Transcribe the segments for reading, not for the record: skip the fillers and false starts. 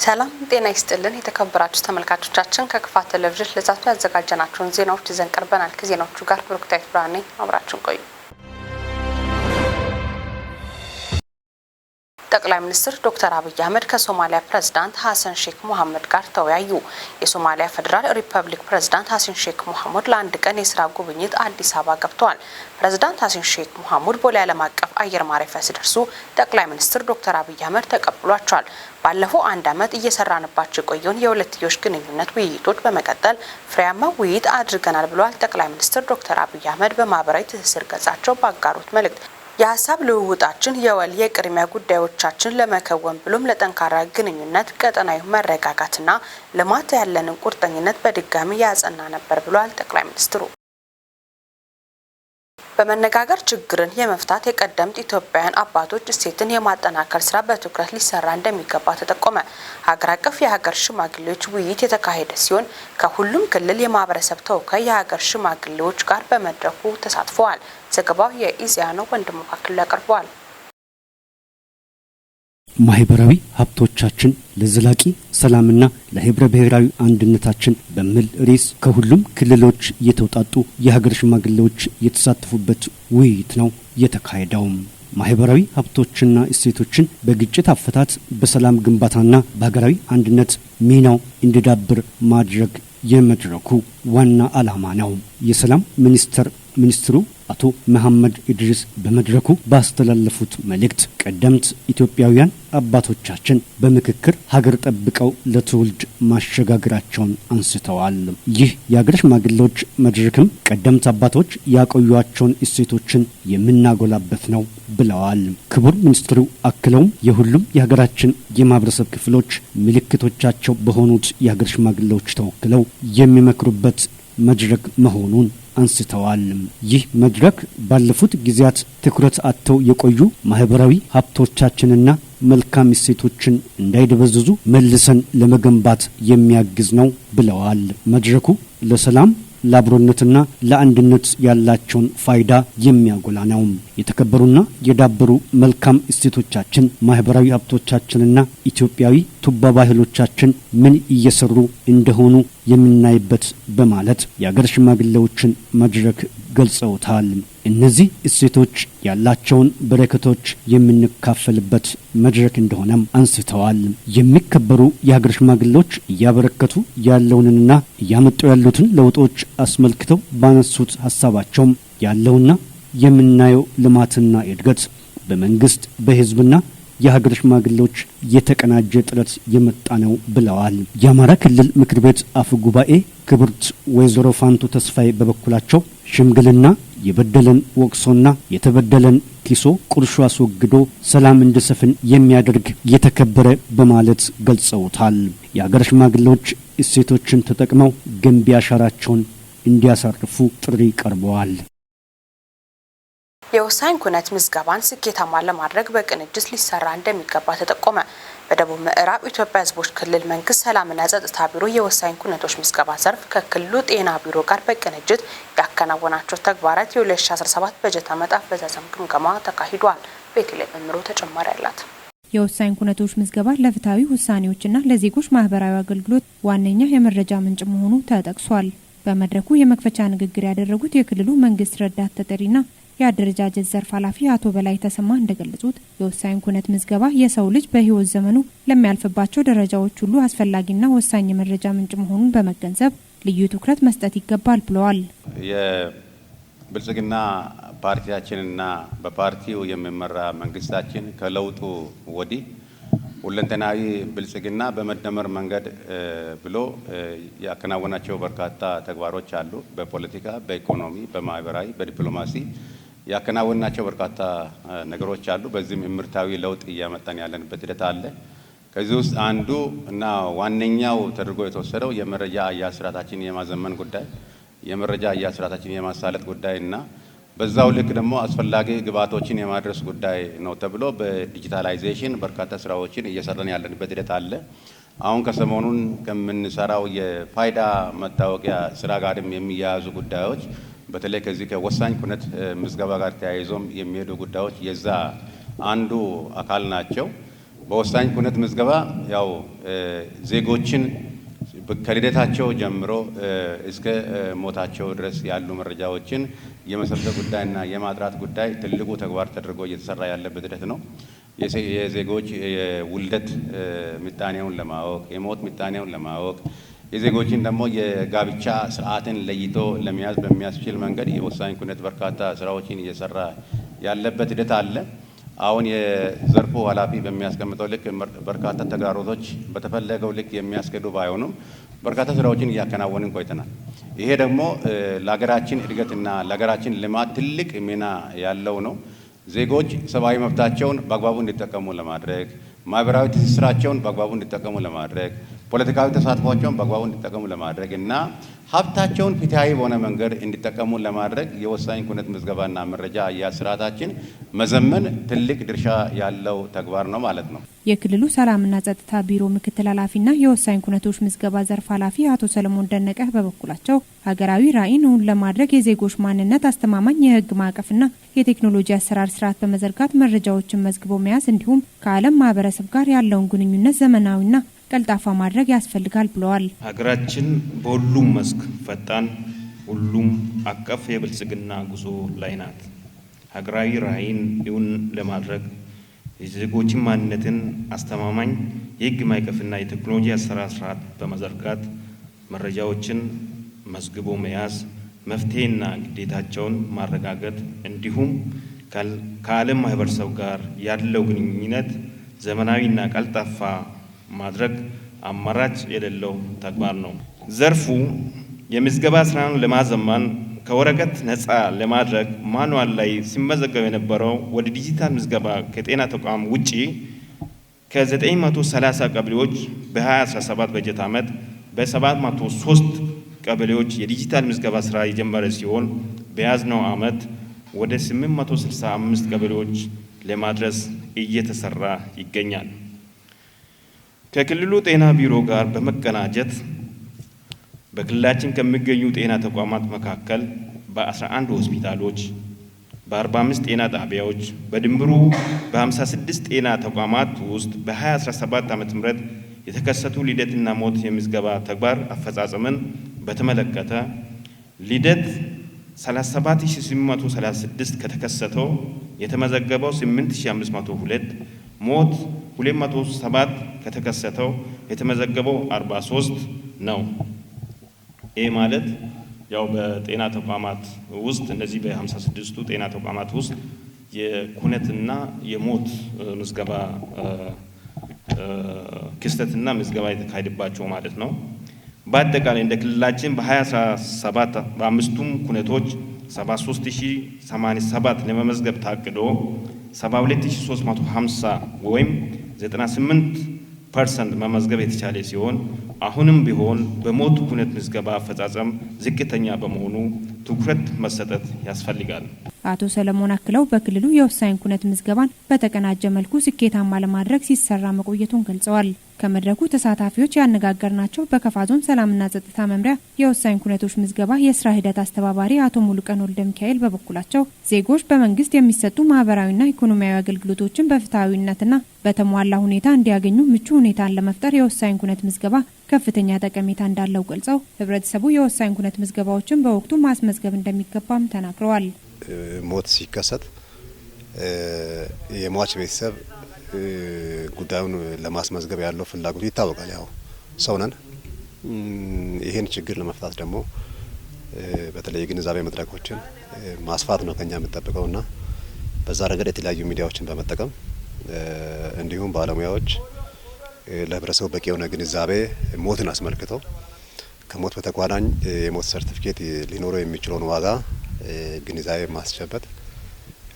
ሰላም ጤና ይስጥልን የተከበራችሁ ተመልካቾቻችን፣ ከክፋት ቴሌቪዥን ለዛቱ ያዘጋጀናቸውን ዜናዎች ይዘን ቀርበናል። ከዜናዎቹ ጋር ብሩክታዊት ብርሃኔ፣ አብራችን ቆዩ። ጠቅላይ ሚኒስትር ዶክተር አብይ አህመድ ከሶማሊያ ፕሬዝዳንት ሀሰን ሼክ ሞሐመድ ጋር ተወያዩ። የሶማሊያ ፌዴራል ሪፐብሊክ ፕሬዝዳንት ሀሰን ሼክ ሞሐመድ ለአንድ ቀን የስራ ጉብኝት አዲስ አበባ ገብተዋል። ፕሬዝዳንት ሀሰን ሼክ ሞሐመድ ቦሌ ዓለም አቀፍ አየር ማረፊያ ሲደርሱ ጠቅላይ ሚኒስትር ዶክተር አብይ አህመድ ተቀብሏቸዋል። ባለፈው አንድ ዓመት እየሰራንባቸው የቆየውን የሁለትዮሽ ግንኙነት ውይይቶች በመቀጠል ፍሬያማ ውይይት አድርገናል ብለዋል ጠቅላይ ሚኒስትር ዶክተር አብይ አህመድ በማህበራዊ ትስስር ገጻቸው ባጋሩት መልእክት። የሀሳብ ልውውጣችን የወል የቅድሚያ ጉዳዮቻችን ለመከወን ብሎም ለጠንካራ ግንኙነት፣ ቀጠናዊ መረጋጋትና ልማት ያለንን ቁርጠኝነት በድጋሚ ያጸና ነበር ብሏል ጠቅላይ ሚኒስትሩ። በመነጋገር ችግርን የመፍታት የቀደምት ኢትዮጵያውያን አባቶች እሴትን የማጠናከር ስራ በትኩረት ሊሰራ እንደሚገባ ተጠቆመ። ሀገር አቀፍ የሀገር ሽማግሌዎች ውይይት የተካሄደ ሲሆን ከሁሉም ክልል የማህበረሰብ ተወካይ የሀገር ሽማግሌዎች ጋር በመድረኩ ተሳትፈዋል። ዘገባው የኢዜአ ነው። ወንድሙ አክሊሉ ያቀርበዋል። ማህበራዊ ሀብቶቻችን ለዘላቂ ሰላምና ለህብረ ብሔራዊ አንድነታችን በሚል ርዕስ ከሁሉም ክልሎች የተውጣጡ የሀገር ሽማግሌዎች የተሳተፉበት ውይይት ነው የተካሄደው። ማህበራዊ ሀብቶችና እሴቶችን በግጭት አፈታት፣ በሰላም ግንባታና በሀገራዊ አንድነት ሚናው እንዲዳብር ማድረግ የመድረኩ ዋና ዓላማ ነው። የሰላም ሚኒስቴር ሚኒስትሩ አቶ መሐመድ ኢድሪስ በመድረኩ ባስተላለፉት መልእክት ቀደምት ኢትዮጵያውያን አባቶቻችን በምክክር ሀገር ጠብቀው ለትውልድ ማሸጋገራቸውን አንስተዋል። ይህ የሀገር ሽማግሌዎች መድረክም ቀደምት አባቶች ያቆዩቸውን እሴቶችን የምናጎላበት ነው ብለዋል። ክቡር ሚኒስትሩ አክለውም የሁሉም የሀገራችን የማህበረሰብ ክፍሎች ምልክቶቻቸው በሆኑት የሀገር ሽማግሌዎች ተወክለው የሚመክሩበት መድረክ መሆኑን አንስተዋል። ይህ መድረክ ባለፉት ጊዜያት ትኩረት አጥተው የቆዩ ማህበራዊ ሀብቶቻችንና መልካም እሴቶችን እንዳይደበዝዙ መልሰን ለመገንባት የሚያግዝ ነው ብለዋል። መድረኩ ለሰላም፣ ለአብሮነትና ለአንድነት ያላቸውን ፋይዳ የሚያጎላ ነው። የተከበሩና የዳበሩ መልካም እሴቶቻችን፣ ማህበራዊ ሀብቶቻችንና ኢትዮጵያዊ ቱባ ባህሎቻችን ምን እየሰሩ እንደሆኑ የምናይበት በማለት የአገር ሽማግሌዎችን መድረክ ገልጸውታል። እነዚህ እሴቶች ያላቸውን በረከቶች የምንካፈልበት መድረክ እንደሆነም አንስተዋል። የሚከበሩ የሀገር ሽማግሌዎች እያበረከቱ ያለውንና እያመጡ ያሉትን ለውጦች አስመልክተው ባነሱት ሀሳባቸውም ያለውና የምናየው ልማትና እድገት በመንግስት፣ በህዝብና የሀገር ሽማግሌዎች የተቀናጀ ጥረት የመጣ ነው ብለዋል። የአማራ ክልል ምክር ቤት አፈ ጉባኤ ክብርት ወይዘሮ ፋንቱ ተስፋዬ በበኩላቸው ሽምግልና የበደለን ወቅሶና የተበደለን ኪሶ ቁርሾ አስወግዶ ሰላም እንዲሰፍን የሚያደርግ የተከበረ በማለት ገልጸውታል። የሀገር ሽማግሌዎች እሴቶችን ተጠቅመው ገንቢ አሻራቸውን እንዲያሳርፉ ጥሪ ቀርበዋል። የወሳኝ ኩነት ምዝገባን ስኬታማ ለማድረግ በቅንጅት ሊሰራ እንደሚገባ ተጠቆመ። በደቡብ ምዕራብ ኢትዮጵያ ሕዝቦች ክልል መንግስት ሰላምና ጸጥታ ቢሮ የወሳኝ ኩነቶች ምዝገባ ዘርፍ ከክልሉ ጤና ቢሮ ጋር በቅንጅት ያከናወናቸው ተግባራት የ2017 በጀት ዓመት አፈጻጸም ግምገማ ተካሂዷል። ቤተልሔም መምሩ ተጨማሪ አላት። የወሳኝ ኩነቶች ምዝገባ ለፍትሐዊ ውሳኔዎችና ለዜጎች ማህበራዊ አገልግሎት ዋነኛ የመረጃ ምንጭ መሆኑ ተጠቅሷል። በመድረኩ የመክፈቻ ንግግር ያደረጉት የክልሉ መንግስት ረዳት ተጠሪና የአደረጃጀት ዘርፍ ኃላፊ አቶ በላይ ተሰማ እንደገለጹት የወሳኝ ኩነት ምዝገባ የሰው ልጅ በሕይወት ዘመኑ ለሚያልፍባቸው ደረጃዎች ሁሉ አስፈላጊና ወሳኝ የመረጃ ምንጭ መሆኑን በመገንዘብ ልዩ ትኩረት መስጠት ይገባል ብለዋል። የብልጽግና ፓርቲያችንና በፓርቲው የሚመራ መንግስታችን ከለውጡ ወዲህ ሁለንተናዊ ብልጽግና በመደመር መንገድ ብሎ ያከናወናቸው በርካታ ተግባሮች አሉ። በፖለቲካ፣ በኢኮኖሚ፣ በማህበራዊ፣ በዲፕሎማሲ ያከናወናቸው በርካታ ነገሮች አሉ። በዚህም እምርታዊ ለውጥ እያመጣን ያለንበት ሂደት አለ። ከዚህ ውስጥ አንዱ እና ዋነኛው ተደርጎ የተወሰደው የመረጃ አያያዝ ስርዓታችን የማዘመን ጉዳይ፣ የመረጃ አያያዝ ስርዓታችን የማሳለጥ ጉዳይ እና በዛው ልክ ደግሞ አስፈላጊ ግብዓቶችን የማድረስ ጉዳይ ነው ተብሎ በ digitalization በርካታ ስራዎችን እየሰራን ያለንበት ሂደት አለ። አሁን ከሰሞኑን ከምንሰራው የፋይዳ መታወቂያ ስራ ጋርም የሚያያዙ ጉዳዮች፣ በተለይ ከዚህ ከወሳኝ ኩነት ምዝገባ ጋር ተያይዞም የሚሄዱ ጉዳዮች የዛ አንዱ አካል ናቸው። በወሳኝ ኩነት ምዝገባ ያው ዜጎችን ከልደታቸው ጀምሮ እስከ ሞታቸው ድረስ ያሉ መረጃዎችን የመሰብሰብ ጉዳይና የማጥራት ጉዳይ ትልቁ ተግባር ተደርጎ እየተሰራ ያለበት ሂደት ነው። የዜጎች የውልደት ምጣኔውን ለማወቅ፣ የሞት ምጣኔውን ለማወቅ፣ የዜጎችን ደግሞ የጋብቻ ስርዓትን ለይቶ ለመያዝ በሚያስችል መንገድ የወሳኝ ኩነት በርካታ ስራዎችን እየሰራ ያለበት ሂደት አለ። አሁን የዘርፉ ኃላፊ በሚያስቀምጠው ልክ በርካታ ተግዳሮቶች በተፈለገው ልክ የሚያስኬዱ ባይሆኑም በርካታ ስራዎችን እያከናወንን ቆይተናል። ይሄ ደግሞ ለሀገራችን እድገትና ለሀገራችን ልማት ትልቅ ሚና ያለው ነው። ዜጎች ሰብአዊ መብታቸውን በአግባቡ እንዲጠቀሙ ለማድረግ፣ ማህበራዊ ትስስራቸውን በአግባቡ እንዲጠቀሙ ለማድረግ፣ ፖለቲካዊ ተሳትፏቸውን በአግባቡ እንዲጠቀሙ ለማድረግ እና ሀብታቸውን ፍትሃዊ በሆነ መንገድ እንዲጠቀሙ ለማድረግ የወሳኝ ኩነት ምዝገባና መረጃ አያያዝ ስርዓታችን መዘመን ትልቅ ድርሻ ያለው ተግባር ነው ማለት ነው። የክልሉ ሰላምና ጸጥታ ቢሮ ምክትል ኃላፊና የወሳኝ ኩነቶች ምዝገባ ዘርፍ ኃላፊ አቶ ሰለሞን ደነቀ በበኩላቸው ሀገራዊ ራዕይን እውን ለማድረግ የዜጎች ማንነት አስተማማኝ የሕግ ማዕቀፍና የቴክኖሎጂ አሰራር ስርዓት በመዘርጋት መረጃዎችን መዝግቦ መያዝ እንዲሁም ከዓለም ማህበረሰብ ጋር ያለውን ግንኙነት ዘመናዊና ቀልጣፋ ማድረግ ያስፈልጋል ብለዋል። ሀገራችን በሁሉም መስክ ፈጣን ሁሉም አቀፍ የብልጽግና ጉዞ ላይ ናት። ሀገራዊ ራዕይን እውን ለማድረግ የዜጎችን ማንነትን አስተማማኝ የሕግ ማዕቀፍና የቴክኖሎጂ አሰራር ስርዓት በመዘርጋት መረጃዎችን መዝግቦ መያዝ፣ መፍትሄና ግዴታቸውን ማረጋገጥ እንዲሁም ከዓለም ማህበረሰብ ጋር ያለው ግንኙነት ዘመናዊና ቀልጣፋ ማድረግ አማራጭ የሌለው ተግባር ነው። ዘርፉ የምዝገባ ስራን ለማዘመን ከወረቀት ነፃ ለማድረግ manual ላይ ሲመዘገብ የነበረው ወደ ዲጂታል ምዝገባ ከጤና ተቋም ውጪ ከ930 ቀበሌዎች በ2017 በጀት ዓመት በ703 ቀበሌዎች የዲጂታል ምዝገባ ስራ የጀመረ ሲሆን በያዝነው ዓመት ወደ 865 ቀበሌዎች ለማድረስ እየተሰራ ይገኛል። ከክልሉ ጤና ቢሮ ጋር በመቀናጀት በክልላችን ከሚገኙ ጤና ተቋማት መካከል በ11 ሆስፒታሎች፣ በ45 ጤና ጣቢያዎች በድምሩ በ56 ጤና ተቋማት ውስጥ በ2017 ዓ.ም የተከሰቱ ልደትና ሞት የምዝገባ ተግባር አፈጻጸምን በተመለከተ ልደት 37836 ከተከሰተው የተመዘገበው 8502፣ ሞት 207 ከተከሰተው የተመዘገበው 43 ነው። ይህ ማለት ያው በጤና ተቋማት ውስጥ እነዚህ በ56ቱ ጤና ተቋማት ውስጥ የኩነትና የሞት ምዝገባ ክስተትና ምዝገባ የተካሄደባቸው ማለት ነው። በአጠቃላይ እንደ ክልላችን በ2017 በአምስቱም ኩነቶች 73087 ለመመዝገብ ታቅዶ 72350 ወይም 98% መመዝገብ የተቻለ ሲሆን አሁንም ቢሆን በሞት ኩነት ምዝገባ አፈጻጸም ዝቅተኛ በመሆኑ ትኩረት መሰጠት ያስፈልጋል። አቶ ሰለሞን አክለው በክልሉ የወሳኝ ኩነት ምዝገባን በተቀናጀ መልኩ ስኬታማ ለማድረግ ሲሰራ መቆየቱን ገልጸዋል። ከመድረኩ ተሳታፊዎች ያነጋገርናቸው በከፋ ዞን ሰላምና ጸጥታ መምሪያ የወሳኝ ኩነቶች ምዝገባ የስራ ሂደት አስተባባሪ አቶ ሙሉቀን ወልደ ሚካኤል በበኩላቸው ዜጎች በመንግስት የሚሰጡ ማህበራዊና ኢኮኖሚያዊ አገልግሎቶችን በፍትሐዊነትና በተሟላ ሁኔታ እንዲያገኙ ምቹ ሁኔታን ለመፍጠር የወሳኝ ኩነት ምዝገባ ከፍተኛ ጠቀሜታ እንዳለው ገልጸው ህብረተሰቡ የወሳኝ ኩነት ምዝገባዎችን በወቅቱ ማስመዝገብ እንደሚገባም ተናግረዋል። ሞት ሲከሰት የሟች ቤተሰብ ጉዳዩን ለማስመዝገብ ያለው ፍላጎቱ ይታወቃል። ያው ሰው ነን። ይህን ችግር ለመፍታት ደግሞ በተለይ የግንዛቤ መድረኮችን ማስፋት ነው ከኛ የምንጠብቀውና በዛ ረገድ የተለያዩ ሚዲያዎችን በመጠቀም እንዲሁም ባለሙያዎች ለህብረተሰቡ በቂ የሆነ ግንዛቤ ሞትን አስመልክተው ከሞት በተጓዳኝ የሞት ሰርቲፊኬት ሊኖረው የሚችለውን ዋጋ ግንዛቤ ማስጨበጥ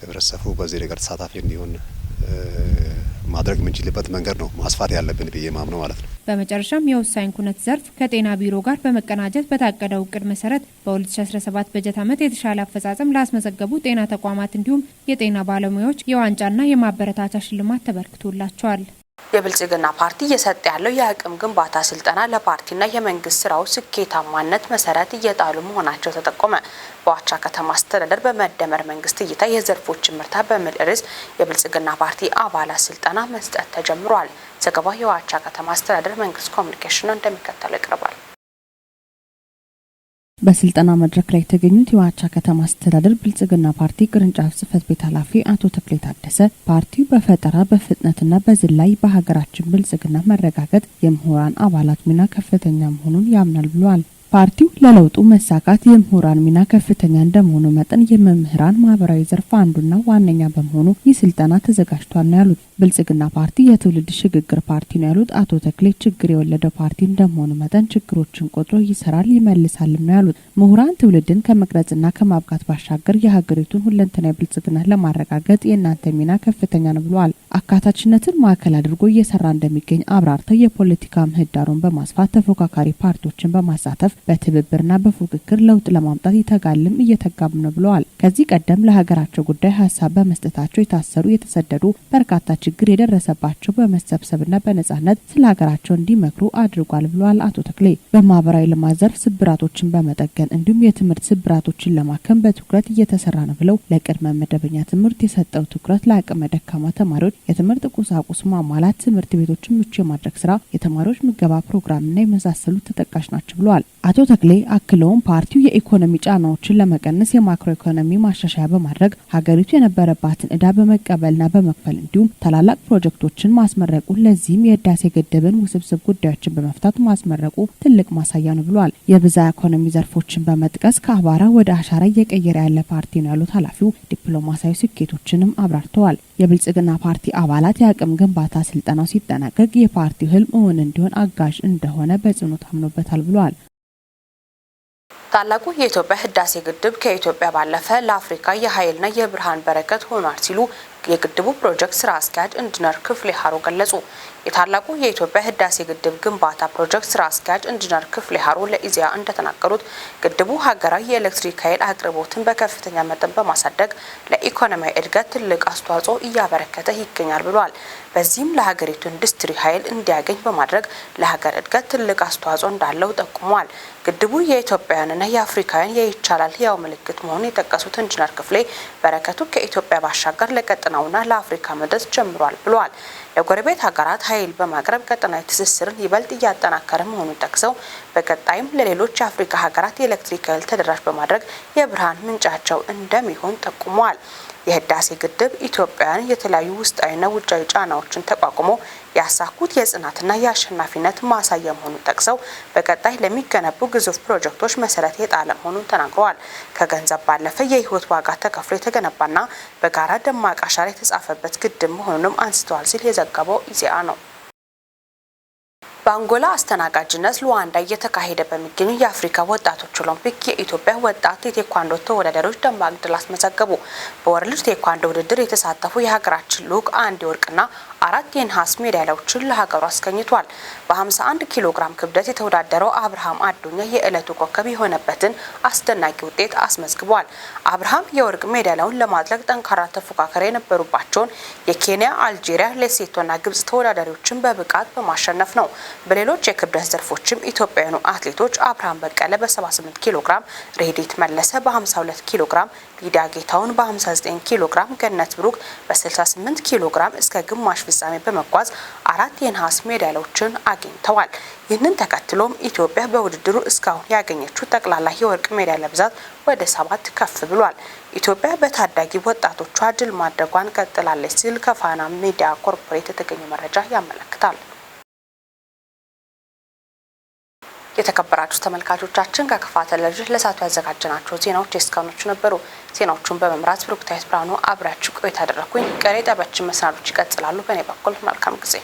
ህብረተሰቡ በዚህ ነገር ተሳታፊ እንዲሆን ማድረግ የምንችልበት መንገድ ነው ማስፋት ያለብን ብዬ ማምነው ማለት ነው። በመጨረሻም የወሳኝ ኩነት ዘርፍ ከጤና ቢሮ ጋር በመቀናጀት በታቀደው እቅድ መሰረት በ2017 በጀት ዓመት የተሻለ አፈጻጸም ላስመዘገቡ ጤና ተቋማት እንዲሁም የጤና ባለሙያዎች የዋንጫና የማበረታቻ ሽልማት ተበርክቶላቸዋል። የብልጽግና ፓርቲ እየሰጠ ያለው የአቅም ግንባታ ስልጠና ለፓርቲና የመንግስት ስራዎች ስኬታማነት መሰረት እየጣሉ መሆናቸው ተጠቆመ። በዋቻ ከተማ አስተዳደር በመደመር መንግስት እይታ የዘርፎች ምርታ በሚል ርዕስ የብልጽግና ፓርቲ አባላት ስልጠና መስጠት ተጀምሯል። ዘገባው የዋቻ ከተማ አስተዳደር መንግስት ኮሚኒኬሽን ነው፣ እንደሚከተለው ይቀርባል። በስልጠና መድረክ ላይ የተገኙት የዋቻ ከተማ አስተዳደር ብልጽግና ፓርቲ ቅርንጫፍ ጽህፈት ቤት ኃላፊ አቶ ተክሌ ታደሰ ፓርቲው በፈጠራ፣ በፍጥነትና በዝላይ በሀገራችን ብልጽግና መረጋገጥ የምሁራን አባላት ሚና ከፍተኛ መሆኑን ያምናል ብለዋል። ፓርቲው ለለውጡ መሳካት የምሁራን ሚና ከፍተኛ እንደመሆኑ መጠን የመምህራን ማህበራዊ ዘርፍ አንዱና ዋነኛ በመሆኑ ይህ ስልጠና ተዘጋጅቷል ነው ያሉት። ብልጽግና ፓርቲ የትውልድ ሽግግር ፓርቲ ነው ያሉት አቶ ተክሌ ችግር የወለደው ፓርቲ እንደመሆኑ መጠን ችግሮችን ቆጥሮ ይሰራል ይመልሳልም ነው ያሉት። ምሁራን ትውልድን ከመቅረጽና ከማብቃት ባሻገር የሀገሪቱን ሁለንተናዊ ብልጽግና ለማረጋገጥ የእናንተ ሚና ከፍተኛ ነው ብለዋል። አካታችነትን ማዕከል አድርጎ እየሰራ እንደሚገኝ አብራርተው የፖለቲካ ምህዳሩን በማስፋት ተፎካካሪ ፓርቲዎችን በማሳተፍ በትብብርና በፉክክር ለውጥ ለማምጣት ይተጋልም እየተጋም ነው ብለዋል። ከዚህ ቀደም ለሀገራቸው ጉዳይ ሀሳብ በመስጠታቸው የታሰሩ፣ የተሰደዱ፣ በርካታ ችግር የደረሰባቸው በመሰብሰብና በነጻነት ስለ ሀገራቸው እንዲመክሩ አድርጓል ብለዋል አቶ ተክሌ። በማህበራዊ ልማት ዘርፍ ስብራቶችን በመጠገን እንዲሁም የትምህርት ስብራቶችን ለማከም በትኩረት እየተሰራ ነው ብለው ለቅድመ መደበኛ ትምህርት የሰጠው ትኩረት ለአቅመ ደካማ ተማሪዎች የትምህርት ቁሳቁስ ማሟላት፣ ትምህርት ቤቶችን ምቹ የማድረግ ስራ፣ የተማሪዎች ምገባ ፕሮግራምና የመሳሰሉት ተጠቃሽ ናቸው ብለዋል። አቶ ተክሌ አክለውም ፓርቲው የኢኮኖሚ ጫናዎችን ለመቀነስ የማክሮ ኢኮኖሚ ማሻሻያ በማድረግ ሀገሪቱ የነበረባትን ዕዳ በመቀበልና በመክፈል እንዲሁም ታላላቅ ፕሮጀክቶችን ማስመረቁ፣ ለዚህም የህዳሴ ግድብን ውስብስብ ጉዳዮችን በመፍታት ማስመረቁ ትልቅ ማሳያ ነው ብለዋል። የብዝሃ ኢኮኖሚ ዘርፎችን በመጥቀስ ከአቧራ ወደ አሻራ እየቀየረ ያለ ፓርቲ ነው ያሉት ኃላፊው ዲፕሎማሲያዊ ስኬቶችንም አብራርተዋል። የብልጽግና ፓርቲ አባላት የአቅም ግንባታ ስልጠናው ሲጠናቀቅ የፓርቲው ህልም እውን እንዲሆን አጋዥ እንደሆነ በጽኑ ታምኖበታል ብለዋል። ታላቁ የኢትዮጵያ ህዳሴ ግድብ ከኢትዮጵያ ባለፈ ለአፍሪካ የኃይልና የብርሃን በረከት ሆኗል ሲሉ የግድቡ ፕሮጀክት ስራ አስኪያጅ ኢንጂነር ክፍሌ ሀሮ ገለጹ። የታላቁ የኢትዮጵያ ህዳሴ ግድብ ግንባታ ፕሮጀክት ስራ አስኪያጅ ኢንጂነር ክፍሌ ሀሮ ለኢዜአ እንደተናገሩት ግድቡ ሀገራዊ የኤሌክትሪክ ኃይል አቅርቦትን በከፍተኛ መጠን በማሳደግ ለኢኮኖሚያዊ እድገት ትልቅ አስተዋጽኦ እያበረከተ ይገኛል ብሏል። በዚህም ለሀገሪቱ ኢንዱስትሪ ኃይል እንዲያገኝ በማድረግ ለሀገር እድገት ትልቅ አስተዋጽኦ እንዳለው ጠቁሟል። ግድቡ የኢትዮጵያውያንና የአፍሪካውያን የይቻላል ህያው ምልክት መሆኑን የጠቀሱት ኢንጂነር ክፍሌ በረከቱ ከኢትዮጵያ ባሻገር ለቀጠናውና ለአፍሪካ መድረስ ጀምሯል ብለዋል። ለጎረቤት ሀገራት ኃይል በማቅረብ ቀጠናዊ ትስስርን ይበልጥ እያጠናከረ መሆኑን ጠቅሰው በቀጣይም ለሌሎች የአፍሪካ ሀገራት የኤሌክትሪክ ኃይል ተደራሽ በማድረግ የብርሃን ምንጫቸው እንደሚሆን ጠቁመዋል። የህዳሴ ግድብ ኢትዮጵያውያን የተለያዩ ውስጣዊና ውጫዊ ጫናዎችን ተቋቁሞ ያሳኩት የጽናትና የአሸናፊነት ማሳያ መሆኑን ጠቅሰው በቀጣይ ለሚገነቡ ግዙፍ ፕሮጀክቶች መሰረት የጣለ መሆኑን ተናግረዋል። ከገንዘብ ባለፈ የህይወት ዋጋ ተከፍሎ የተገነባና በጋራ ደማቅ አሻራ የተጻፈበት ግድብ መሆኑንም አንስተዋል ሲል የዘገበው ኢዜአ ነው። በአንጎላ አስተናጋጅነት ሉዋንዳ እየተካሄደ በሚገኙ የአፍሪካ ወጣቶች ኦሎምፒክ የኢትዮጵያ ወጣት የቴኳንዶ ተወዳዳሪዎች ደማቅ ድል አስመዘገቡ። በ World ቴኳንዶ ውድድር የተሳተፉ የሀገራችን ልዑክ አንድ የወርቅና 4 የነሐስ ሜዳሊያዎችን ለሀገሩ አስገኝቷል። በ51 ኪሎ ግራም ክብደት የተወዳደረው አብርሃም አዱኛ የዕለቱ ኮከብ የሆነበትን አስደናቂ ውጤት አስመዝግቧል። አብርሃም የወርቅ ሜዳሊያውን ለማጥለቅ ጠንካራ ተፎካካሪ የነበሩባቸውን የኬንያ፣ አልጄሪያ፣ ሌሴቶና ግብጽ ተወዳዳሪዎችን በብቃት በማሸነፍ ነው። በሌሎች የክብደት ዘርፎችም ኢትዮጵያውያኑ አትሌቶች አብርሃም በቀለ በ78 ኪሎ ግራም፣ ረድኤት መለሰ በ52 ኪሎ ግራም፣ ሊዲያ ጌታውን በ59 ኪሎ ግራም፣ ገነት ብሩክ በ68 ኪሎ ግራም እስከ ግማሽ ፍጻሜ በመጓዝ 4 የነሐስ ሜዳሊያዎችን አግኝተዋል። ይህንን ተከትሎም ኢትዮጵያ በውድድሩ እስካሁን ያገኘችው ጠቅላላ የወርቅ ሜዳሊያ ብዛት ወደ 7 ከፍ ብሏል። ኢትዮጵያ በታዳጊ ወጣቶቿ ድል ማድረጓን ቀጥላለች ሲል ከፋና ሚዲያ ኮርፖሬት የተገኘው መረጃ ያመለክታል። የተከበራችሁ ተመልካቾቻችን ከከፋ ቴሌቪዥን ለሰዓቱ ያዘጋጀናቸው ዜናዎች የእስካሁኖቹ ነበሩ። ዜናዎቹን በመምራት ብሩክታዊት ብርሃኑ አብራችሁ ቆይታ አደረኩኝ። ቀሪ ጣቢያችን መሰናዶች ይቀጥላሉ። በእኔ በኩል መልካም ጊዜ።